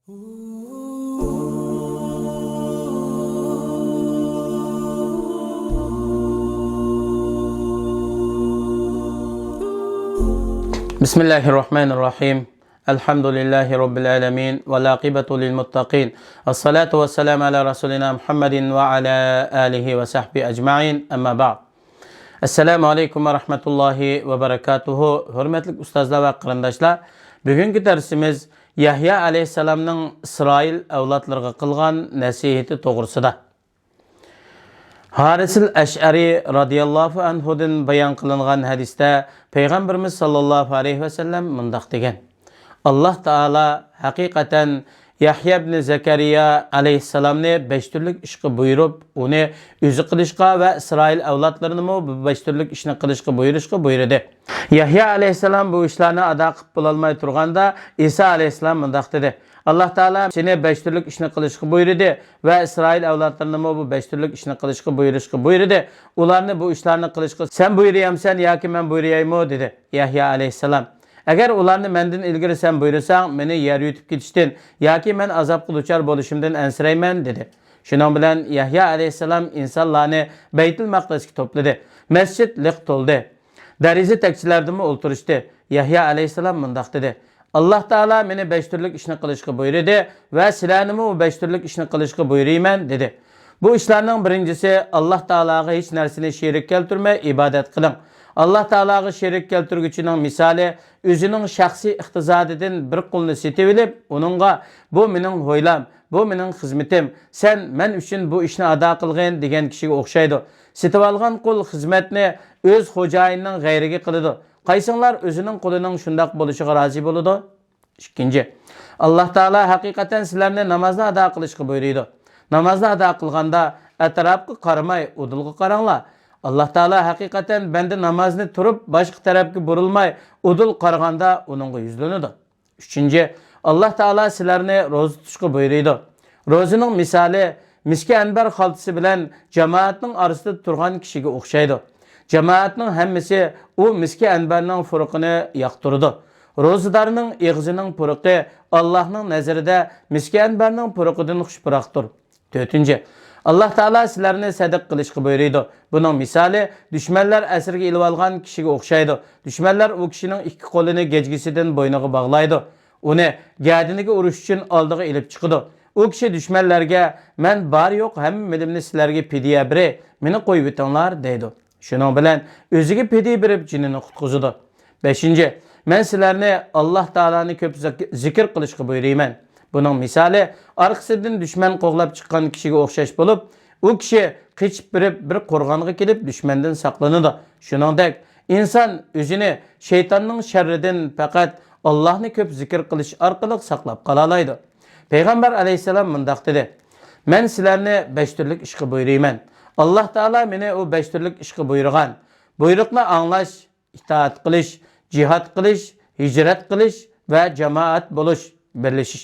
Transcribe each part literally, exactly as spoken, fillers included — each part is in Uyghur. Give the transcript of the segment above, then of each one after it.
بسم الله الرحمن الرحيم. الحمد لله رب العالمين، والعاقبة للمتقين، والصلاة والسلام على رسولنا محمد وعلى آله وصحبه أجمعين، أما بعد. السلام عليكم ورحمة الله وبركاته. ھۆرمەتلىك ئۇستازلار ۋە قېرىنداشلار، بۈگۈنكى دەرسىمىز يەھيا ئەلەيھىسسالامنىڭ ئىسرائىل ئەۋلادلىرىغا قىلغان نەسىھىتى توغرىسىدا. ھارىسىل ئەشئەرى رازىياللاھۇ ئەنھۇدىن بايان قىلىنغان ھەدىستە پەيغەمبىرىمىز ساللاللاھۇ ئەلەيھى ۋەسەللەم مۇنداق دېگەن: ئاللاھ تائالا ھەقىقەتەن يەھيا ئىبنى زەكەرىيا ئەلەيھىسسالامنى بەش تۈرلۈك ئىشقا بۇيرۇپ، ئۇنى ئۆزى قىلىشقا ۋە ئىسرائىل ئەۋلادلىرىنىمۇ بۇ بەش تۈرلۈك ئىشنى قىلىشقا بۇيرۇشقا بۇيرۇدى. يەھيا ئەلەيھىسسالام بۇ ئىشلارنى ئادا قىلىپ بولالماي تۇرغاندا، ئىسا ئەلەيھىسسالام مۇنداق دېدى: ئاللاھ تائالا سېنى بەش تۈرلۈك ئىشنى قىلىشقا بۇيرۇدى ۋە ئىسرائىل ئەۋلادلىرىنىمۇ بۇ بەش تۈرلۈك ئىشنى قىلىشقا بۇيرۇشقا بۇيرۇدى. ئۇلارنى بۇ ئىشلارنى قىلىشقا سەن بۇيرۇيامسەن ياكى مەن بۇيرۇيايمۇ؟ دېدى يەھيا ئەلەيھىسسالام. ئەگەر ئۇلارنى مەندىن ئىلگىرى سەن بۇيرۇساڭ، مېنى يەر يۇتۇپ كېتىشتىن ياكى مەن ئازابقا دۇچار بولۇشۇمدىن ئەنسىرەيمەن، دېدى. شۇنىڭ بىلەن يەھيا ئەلەيھىسسالام ئىنسانلارنى بەيتۇل مەقدىسكە توپلىدى. مەسچىت لىق تولدى. دېرىزە تەكچىلەردىمۇ ئولتۇرۇشتى. يەھيا ئەلەيھىسسالام مۇنداق دېدى: ئاللاھ تائالا مېنى بەش تۈرلۈك ئىشنى قىلىشقا بۇيرۇدى ۋە سىلەرنىمۇ بۇ بەش تۈرلۈك ئىشنى قىلىشقا بۇيرۇيمەن، دېدى. بۇ ئىشلارنىڭ بىرىنچىسى، ئاللاھ تائالاغا ھېچ نەرسىنى شېرىك كەلتۈرمەي ئىبادەت قىلىڭ. ئاللاھ تائالاغا شېرىك كەلتۈرگۈچىنىڭ مىسالى ئۆزىنىڭ شەخسىي ئىقتىسادىدىن بىر قۇلنى سېتىۋېلىپ، ئۇنىڭغا، بۇ مېنىڭ ھويلام، بۇ مېنىڭ خىزمىتىم، سەن مەن ئۈچۈن بۇ ئىشنى ئادا قىلغىن، دېگەن كىشىگە ئوخشايدۇ. سېتىۋالغان قۇل خىزمەتنى ئۆز خوجايىنىنىڭ غەيرىگە قىلىدۇ. قايسىڭلار ئۆزىنىڭ قۇلىنىڭ شۇنداق بولۇشىغا رازى بولىدۇ؟ ئىككىنچى، ئاللاھ تائالا ھەقىقەتەن سىلەرنى نامازنى ئادا قىلىشقا بۇيرۇيدۇ. نامازنى ئادا قىلغاندا ئەتراپقا قارىماي ئۇدۇلغا قاراڭلار. ئاللاھ تائالا ھەقىقەتەن بەندە نامازنى تۇرۇپ باشقا تەرەپكە بۇرۇلماي ئۇدۇل قارىغاندا ئۇنىڭغا يۈزلىنىدۇ. ئۈچىنچى، ئاللاھ تائالا سىلەرنى روزا تۇتۇشقا بۇيرۇيدۇ. روزىنىڭ مىسالى مىسكى ئەنبەر خالتىسى بىلەن جامائەتنىڭ ئارىسىدا تۇرغان كىشىگە ئوخشايدۇ. جامائەتنىڭ ھەممىسى ئۇ مىسكى ئەنبەرنىڭ پۇرىقىنى ياقتۇرىدۇ. روزىدارنىڭ ئېغىزىنىڭ پۇرىقى ئاللاھنىڭ نەزىرىدە مىسكى ئەنبەرنىڭ پۇرىقىدىن خۇش پۇراقتۇر. تۆتىنچى، ئاللاھ تائالا سىلەرنى سەدىقە قىلىشقا بۇيرۇيدۇ. بۇنىڭ مىسالى دۈشمەنلەر ئەسىرگە ئېلىۋالغان كىشىگە ئوخشايدۇ. دۈشمەنلەر ئۇ كىشىنىڭ ئىككى قولىنى گەجگىسىدىن بوينىغا باغلايدۇ. ئۇنى گەدىنىگە ئۇرۇش ئۈچۈن ئالدىغا ئېلىپ چىقىدۇ. ئۇ كىشى دۈشمەنلەرگە، مەن بار يوق ھەممە مېلىمنى سىلەرگە پىدىيە بېرەي، مېنى قويۇۋېتىڭلار، دەيدۇ. شۇنىڭ بىلەن ئۆزىگە پىدىيە بېرىپ جېنىنى قۇتقۇزىدۇ. بەشىنچى، مەن سىلەرنى ئاللاھ تائالانى كۆپ زىك-، زىكىر قىلىشقا بۇيرۇيمەن. بۇنىڭ مىسالى ئارقىسىدىن دۈشمەن قوغلاپ چىققان كىشىگە ئوخشاش بولۇپ، ئۇ كىشى قېچىپ بېرىپ بىر قورغانغا كېلىپ دۈشمەندىن ساقلىنىدۇ. شۇنىڭدەك ئىنسان ئۆزىنى شەيتاننىڭ شەررىدىن پەقەت ئاللاھنى كۆپ زىكىر قىلىش ئارقىلىق ساقلاپ قالالايدۇ. پەيغەمبەر ئەلەيھىسسالام مۇنداق دېدى: مەن سىلەرنى بەش تۈرلۈك ئىشقا بۇيرۇيمەن. ئاللاھ تائالا مېنى ئۇ بەش تۈرلۈك ئىشقا بۇيرۇغان. بۇيرۇقنى ئاڭلاش، ئىتائەت قىلىش، جىھاد قىلىش، ھىجرەت قىلىش ۋە جامائەت بولۇش، بىرلىشىش.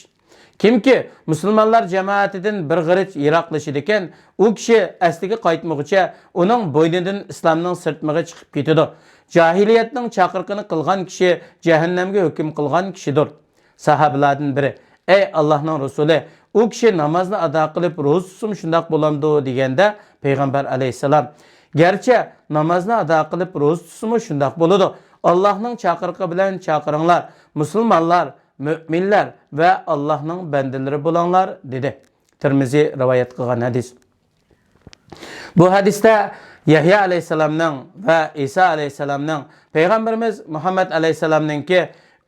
كىمكى مۇسۇلمانلار جامائىتىدىن بىر غېرىچ يىراقلىشىدىكەن، ئۇ كىشى ئەسلىگە قايتمىغۇچە ئۇنىڭ بوينىدىن ئىسلامنىڭ سىرتمىقى چىقىپ كېتىدۇ. جاھىلىيەتنىڭ چاقىرىقىنى قىلغان كىشى جەھەننەمگە ھۆكۈم قىلغان كىشىدۇر. ساھابىلاردىن بىرى، ئەي ئاللاھنىڭ رەسۇلى، ئۇ كىشى نامازنى ئادا قىلىپ روزا تۇتسىمۇ شۇنداق بولامدۇ؟ دېگەندە، پەيغەمبەر ئەلەيھىسسالام، گەرچە نامازنى ئادا قىلىپ روزا تۇتسىمۇ شۇنداق بولىدۇ. ئاللاھنىڭ چاقىرىقى بىلەن چاقىرىڭلار، مۇسۇلمانلار، مۆمىنلەر ۋە ئاللاھنىڭ بەندىلىرى بولۇڭلار، دېدى. تىرمىزى رىۋايەت قىلغان ھەدىس. بۇ ھەدىستە يەھيا ئەلەيھىسسالامنىڭ ۋە ئىسا ئەلەيھىسسالامنىڭ پەيغەمبىرىمىز مۇھەممەد ئەلەيھىسسالامنىڭكى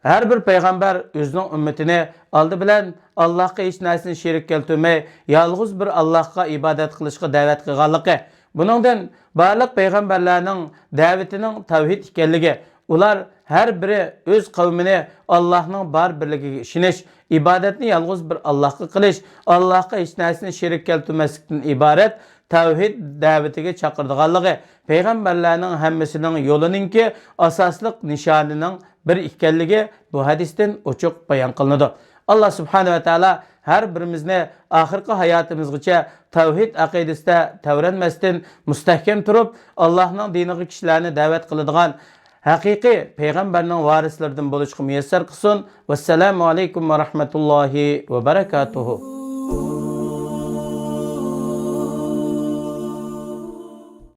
ھەر بىر پەيغەمبەر ئۆزىنىڭ ئۈممىتىنى ئالدى بىلەن ئاللاھقا ھېچ نەرسىنى شېرىك كەلتۈرمەي، يالغۇز بىر ئاللاھقا ئىبادەت قىلىشقا دەۋەت قىلغانلىقى، بۇنىڭدىن بارلىق پەيغەمبەرلەرنىڭ دەۋىتىنىڭ تەۋھىد ئىكەنلىكى، ئۇلار ھەر بىرى ئۆز قەۋمىنى ئاللاھنىڭ بار بىرلىكىگە ئىشىنىش، ئىبادەتنى يالغۇز بىر ئاللاھقا قىلىش، ئاللاھقا ھېچ نەرسىنى شېرىك كەلتۈرمەسلىكتىن ئىبارەت تەۋھىد دەۋىتىگە چاقىرىدىغانلىقى، پەيغەمبەرلەرنىڭ ھەممىسىنىڭ يولىنىڭكى ئاساسلىق نىشانىنىڭ بىر ئىكەنلىكى بۇ ھەدىستىن ئوچۇق بايان قىلىنىدۇ. ئاللاھ سۇبھانەھۇ ۋە تائالا ھەر بىرىمىزنى ئاخىرقى ھاياتىمىزغىچە تەۋھىد ئەقىدىسىدە تەۋرەنمەستىن مۇستەھكەم تۇرۇپ، ئاللاھنىڭ دىنىغا كىشىلەرنى دەۋەت قىلىدىغان، ھەقىقىي پەيغەمبەرنىڭ ۋارىسلىرىدىن بولۇشقا مۇيەسسەر قىلسۇن. ۋەسسالامۇ ئەلەيكۇم ۋە رەھمەتۇللاھى ۋە بەرەكاتۇھۇ.